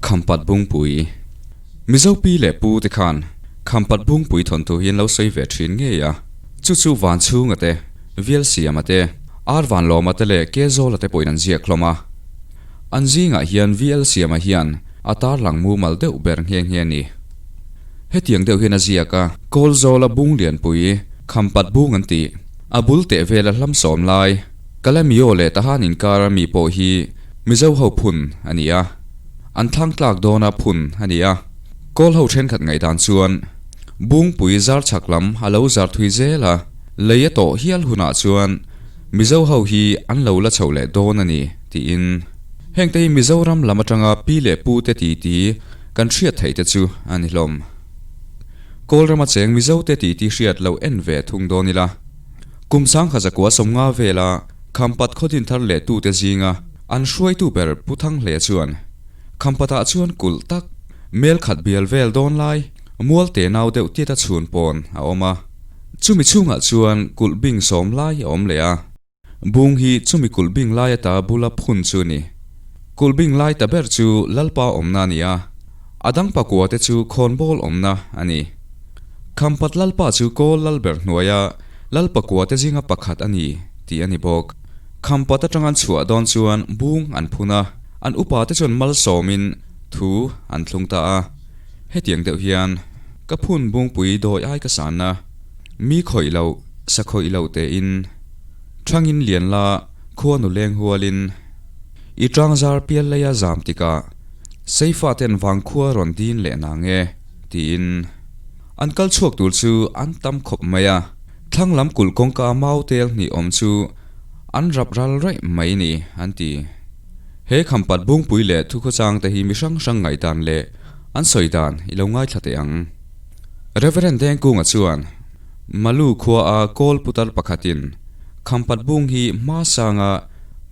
Khampat Bungpui Mizo pi leh pu te khan Khampat Bungpui thawnthu hi an lo sawi ve thin ngei a, chu chu Vanchhunga te, Vialsiama te, Arvanlawma te leh Kezawla te pawhin an ziak hlawm a. An zingah hian VL Siama hian a tarlang mumal deuh ber nghe nghe a ni. Hetiang deuh hian a ziak a. Kawlzawla bung lianpui, Khampat bung an tih, a bul teh vela hlam sawm lai, Kalemio leh Tahan inkara mi pawh hi Mizo ho phun a ni a, an thlang tlak dawna phun a ni a. Kawl ho thenkhat ngaihdan chuan Bungpui zar chhak lam a lo zar thui zel a, lei a tawh hial hunah chuan Mizo ho hi an lo la chho leh dawn a ni tiin. Hengte hi Mizoram lam atanga pi leh pu te titi kan hriat theih te chu a ni hlawm. Kawlrama cheng Mizo te titi hriat lo en ve thung dawn ila. Kum sangkha zakua sawmnga vela Khampat khawdin thar leh tute zinga an hruaitu ber Pu Thanghle chuan Khampatah chuan kulh tak mel khat bial vel dawn lai mual te nau deuh tiat a chhun pawn a awm a. Chumi chhungah chuan kulh bing sawm lai a awm leh a. Bung hi chumi kulh bing lai ata bula phun chu a ni. Kulh bing lai ta ber chu Lalpa awmna a ni a, a dang pakua te chu khawnbawl awmna a ni. Khampat Lalpa chu kawl lalber hnuaia lal pakua te zinga pakhat a ni tih a ni bawk. Khampat atang an chhuah dawn chuan bung an phun a, an upa te chuan malsawmin thu an thlung ta a. Hetiang deuh hian ka phun bungpui dawi ai ka san a, mi khawih loh, sa khawih loh tein thangin lian la khua nu leng hualin i tangzar pial leia zam tikah Seifa ten vangkhua rawn din leh nang e tiin an kal chhuak tur chu an tam khawp mai a, thlang lam kulh kawngka mau tel hnih awm chu an rap ral raih mai ni an ti. He Khampat Bungpui leh Thukhawchang te hi mi hrang hrang ngaihdan leh an sawi dan i lo ngaithla teh ang. Reverend Dengkunga chuan Malu khua a kawl putar pakhatin Khampat Bung hi hma sanga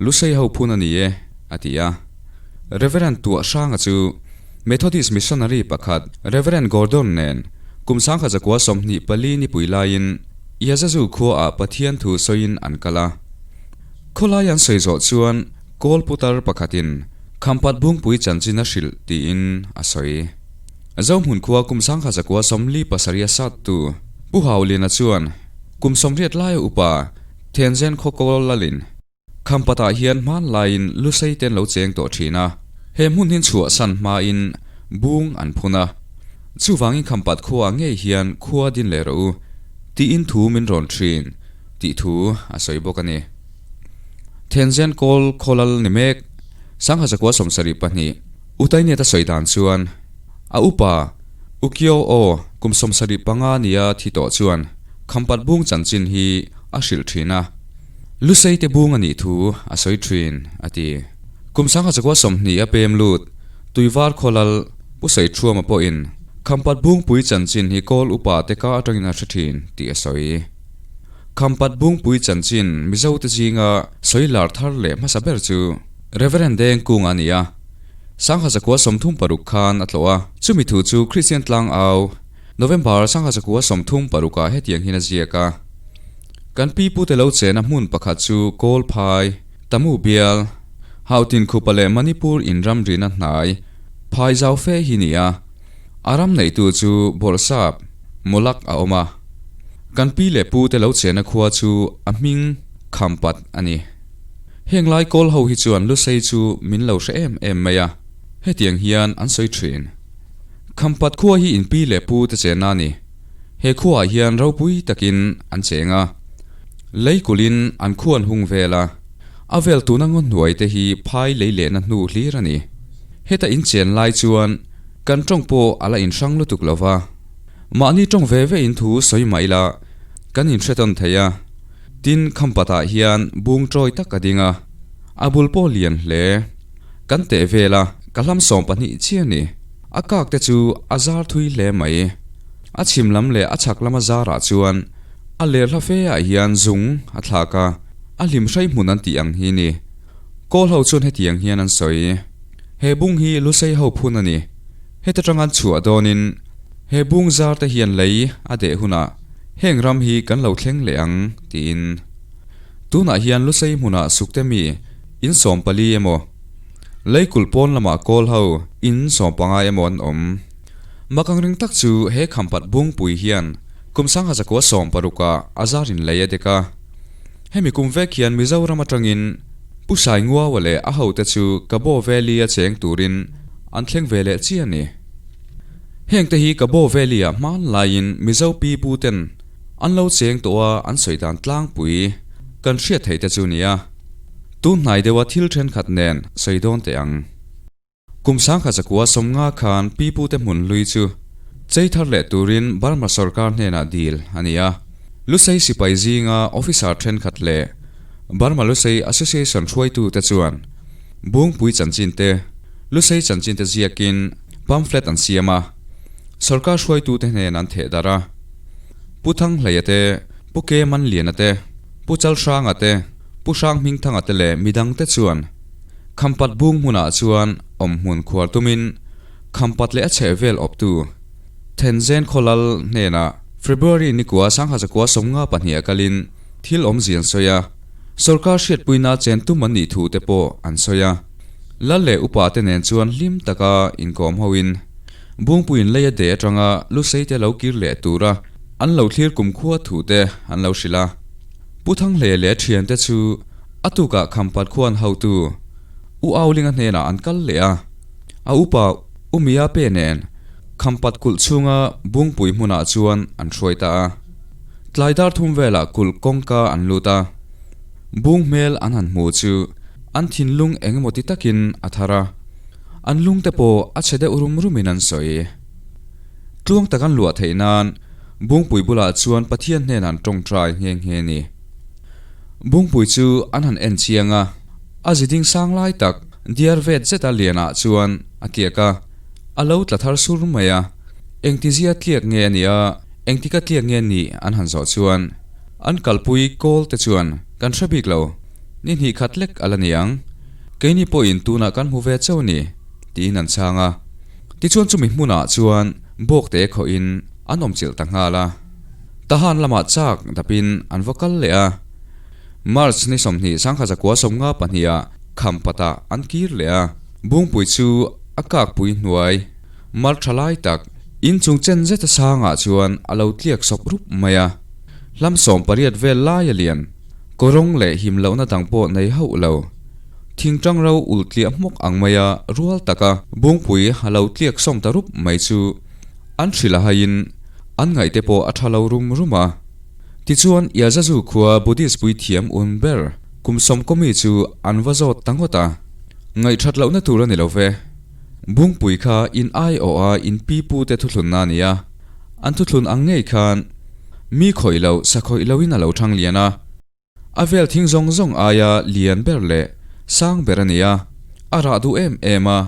Lusei ho phun a ni e a ti a. Reverend Tuah Hranga chu Methodist missionary pakhat Reverend Gordon nen kum 1924 nipui laiin Yazazu khuaah Pathian thu sawiin an kal a. Khawlai an sawi zawh chuan kawl putar pakhatin Khampat Bungpui chanchin a hrilh tiin a sawi. Zohmun khua kum 1947 a sattu Pu Hauliana chuan kum 80 laia upa Thenzen khaw kawl lalin Khampatah hian hmanlaiin Lusei te an lo cheng tawh thin a, he hmun hin chhuahsan hmain bung an phun a. Chuvangin Khampat khuaah ngei hian khua din leh rawh u tiin thu min rawn thin tih thu a sawi bawk a ni. Thenzen kawl khawlal ni mek 1972 Utainiat a sawi dan chuan a upa Ukio aw kum 75 nia thi tawh chuan Khampat bung chanchin hi a hrilh thin a. Lusei te bung a nih thu a sawi thin, a ti. Kum 1920 a pem lut, Tuivar khawlal Pu Saithuama pawhin Khampat Bungpui chanchin hi kawl upa te ka atangin a hre thin tih a sawi. Khampat Bungpui chanchin Mizo te zinga sawi lar thar leh hmasa ber chu Reverend Deng Kunga a ni a, 1936 khan a tlawh a, chumi thu chu Kristian Tlangau November 1936 ah hetiang hian a ziak a. Kan pi pute lo chena hmun pakhat chu Kawlphai, Tamu bial, Hautin khupa leh Manipur inramrina hnai phai zau fe hi ni a. A ram neihtu chu Bawrhsap, Mawlak a awm a. Kan pi leh pute lo chena khua chu a hming Khampat a ni. Heng lai kawl ho hi chuan Lusei chu min lo hre em em mai a, hetiang hian an sawi thin. Khampat khua hi in pi leh pute chena a ni. He khuaah hian ropui takin an cheng a, lei kulhin an khuan hung vel a, a vel tuna ngaw hnuai te hi phai lei lehna hnu hlir a ni. Heta in chen lai chuan kan tawng pawh a la inhrang lutuk lo va, mahni tawng ve ve in thu sawi mah ila kan inhre tawn thei a. Tin, Khampatah hian bung tawi tak a ding a, a bul pawh lian hle. Kan teh vel a, ka hlam 12 chiah a ni. A kak te chu a zar thui hle mai. A chhim lam leh a chhak lama zarah chuan a ler hla fe ah hian zung a thlak a, a hlim hrai hmun an tih ang hi ni. Kawl ho chuan hetiang hian an sawi. He bung hi Lusei ho phun a ni. Heta tang an chhuah dawnin he bung zar te hian lei a deh hunah heng ram hi kan lo thleng leh ang tiin. Tunah hian Lusei hmunah sukte mi in 14 emaw? Leikulh pawn lamah kawl ho in sawmpanga emaw an awm. Mak ang ring tak chu he Khampat Bungpui hian kum 1960 ah a zar in lei a dek a. Hemi kum vek hian Mizoram atangin Pu Sainguaua leh a hote chu Kabaw Valley a cheng turin an thleng ve leh chiah a ni. Hengte hi Kabaw Valley ah hmanlaiin Mizo pi pu ten an lo cheng tawh a an sawi dan tlangpui kan hriat theih te chu nia. Tun hnai deuha thil thenkhat nen sawi dawn teh ang. Kum 1950 khan pi pute hmun hlui chu chei thar leh turin Burma sorkar hnenah dil a ni a. Lusei sipai zinga officer thenkhat leh Burma Lusei Association hruaitute chuan Bungpui chanchin te, Lusei chanchin te ziakin pamphlet an siam a, sorkar hruaitute hnen an theh darh a. Pu Thanghleia te, Pu Ke Manliana te, Pu Chalhranga te, Pu Hranghmingthanga te leh midangte chuan Khampat bung hmunah chuan awmhmun khuar tumin Khampat leh a chhehvel awptu Thenzen Khawlal hnenah February nikua 1952 a kalin thil awmzia an sawi a, sorkar hriatpuina chen tum an nih thu te pawh an sawi a. Lal leh upa te nen chuan hlim taka inkawm hoin Bungpuiin lei a deh atanga Lusei te lo kir leh tura an lo thlir kumkhua thu te an lo hrilh a. Pu Thanghle leh a thiante chu a tukah Khampat khuan hotu U Aulinga hnenah an kal leh a, a upa U Mia Pe nen Khampat kulh chhunga Bungpui hmunah chuan an hruai ta a. Tlai dar thum velah kulh kawngka an lut a, bung hmel an han hmu chu an thinlung eng emaw ti takin a thar a, an lungte pawh a chhe deuh rum rumin an sawi. Tluang tak an luah theih nan Bungpui bulah chuan Pathian hnenah an tawngtai nghe nghe ni. Bungpui chu an han en chiang a, a ziding sang lai tak diar vet zeta lianah chuan a tliak a, a lo tla thar sur mai a. Engtizia tliak nge a nih a, engtika tliak nge nih an han zawh chuan an kalpui kawl te chuan kan hre bik lo, ni hnih khat lek a la ni ang, keini pawhin tunah kan hmu ve chauh a ni, tiin an chhang a. Tichuan chumi hmunah chuan bawkte khawhin an awm chilh ta nghal a. Tahan lamah chak dapin an va kal leh a. March ni 20 1952 ah Khampatah an kir leh a. Bungpui chu a kakpui hnuai mar tha lai tak inchung chen zeta sangah chuan a lo tliak sawp rup mai a. Hlam 18 vel lai a lian. Kawrawng leh him lohna dang pawh nei hauh lo. Thingtang ro ul tliah hmawk ang maia rual taka Bungpui a lo tliak sawm ta rup mai chu an hrilh a haiin an ngaihte pawh a tha lo rum rum a. Tichuan Yazazu khua Buddhist puithiam un ber kum sawmkawmi chu an va zawt ta ngawt a. Ngaihthat lohna tur a ni lo ve. Bungpui kha in aiawh a in pipu te thuthlunna a ni a. An thuthlun ang ngei khan mi khawih loh sa khawih loin a lo thang lian a. A vel thing zawng zawng aia lian ber leh sang ber a ni a, a rah duh em em a.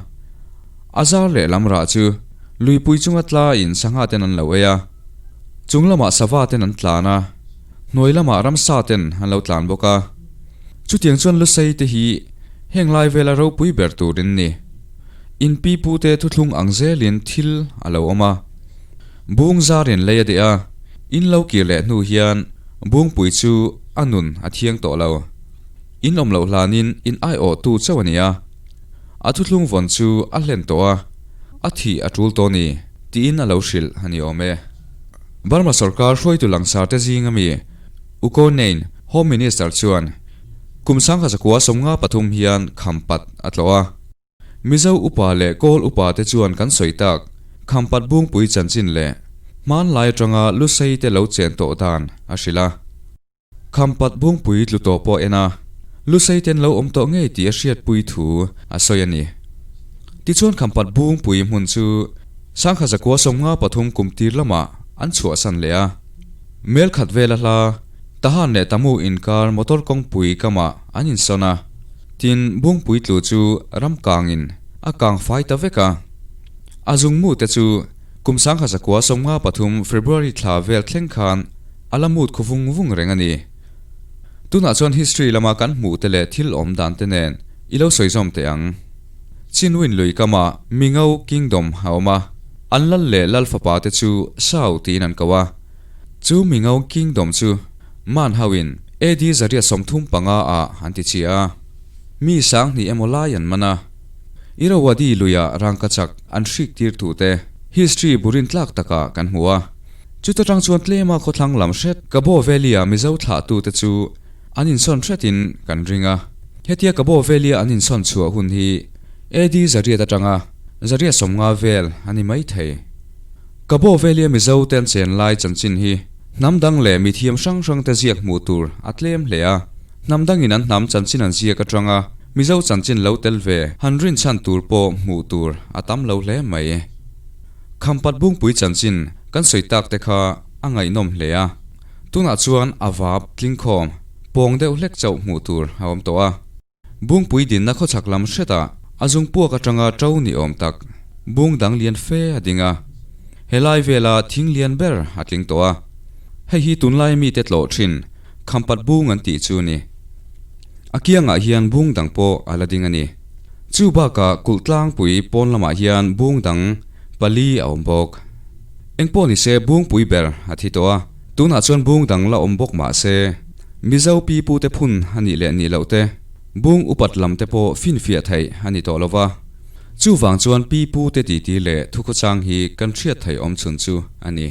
A zar leh lam rah chu luipui chunga tlaiin sangha ten an lo ei a, chung lamah sava ten an tlan a, hnuai lamah ramsa ten an lo tlan bawk a. Chutiang chuan lusei te hi heng lai vela ropui ber turin ni. In pi pu te thuthlung ang zelin thil a lo awm a. Bung zarin lei a deh a, in lo kir leh hnu hian Bungpui chu a nun a thiang tawh lo. In awm loh hlanin in aiawhtu chauh a ni a. A thuthlung vawn chu a hlen tawh a, a thih a tul tawh ni, tiin a lo hrilh a ni awm e. Burma sorkar hruaitu langsar te zing ami U Ko Nain, Home Minister chuan kum 1953 hian Khampat a tlawh a. Mizo upa leh Kawl upa te chuan kan sawi tak, Khampat Bungpui chanchin leh hmanlai atanga Lusei te lo chen tawh dan a hrilh a. Khampat Bungpui tlu tawh pawh en a, Lusei ten lo awm tawh ngei tih a hriatpui thu a sawi a ni. Tichuan Khampat Bungpui hmun chu 1953 kum tir lamah an chhuahsan leh a. Mel khat vela hla Tahan leh Tamu inkar motor kawngpui kamah an insawn a. Tin, Bungpui tlu chu ram kangin a kang fai ta vek a. A zungmu te chu kum 1953 February thla vel thleng khan a la mut khu vung vung reng a ni. Tunah chuan history lama kan hmuh te leh thil awm dan te nen i lo sawi zawm teh ang. Chinwin lui kamah Mingo Kingdom a awm a, an lal leh lal fapa te chu Sao tiin an ko a. Chu Mingo Kingdom chu Man hoin AD 135 ah an ti chhia a, mi 2000 emaw lai an man a. Irrawaddy luia rangkachak an hrik tir thu te history burin tlak takah kan hmu a. Chuta tang chuan tlema khawthlang lam hret Kabaw Valley-a Mizo thlahtute chu an insawn hretin kan ring a. Hetia Kabaw Valley-a an insawn chhuah hun hi AD zariat atanga zariat 50 vel a ni mai thei. Kabaw Valley-a Mizo te an chen lai chanchin hi hnam dang leh mithiam hrang hrang te ziak hmuh tur a tlem hle a. Hnam dangin an hnam chanchin an ziak atanga Mizo chanchin lo tel ve han rinchhan tur pawh hmuh tur a tam lo hle mai. Khampat Bungpui chanchin kan sawi tak te kha a ngaihnawm hle a, tunah chuan a vap tlingkhawm pawng deuh hlek chauh hmuh tur a awm tawh a. Bungpui dinna khawchhak lam hretah a zung puak atanga to ni awm tak bung dang lian fe a ding a, helai vela thing lian ber a tling tawh a. Hei hi tunlai mite tlawh thin Khampat bung an tih chu a ni. A kiangah hian bung dang pawh a la ding a ni. Chu bakah kulh tlangpui pawn lamah hian bung dang pali a awm bawk. Engpawh ni se bungpui ber a thi tawh a, tunah chuan bung dang la awm bawk mah se, Mizo pi pute phun a nih leh nih loh te, bung upat lam te pawh finfiah theih a ni tawh lo va. Chuvang chuan pi pute titi leh thukhawchang hi kan hriat theih awm chhun chu a ni.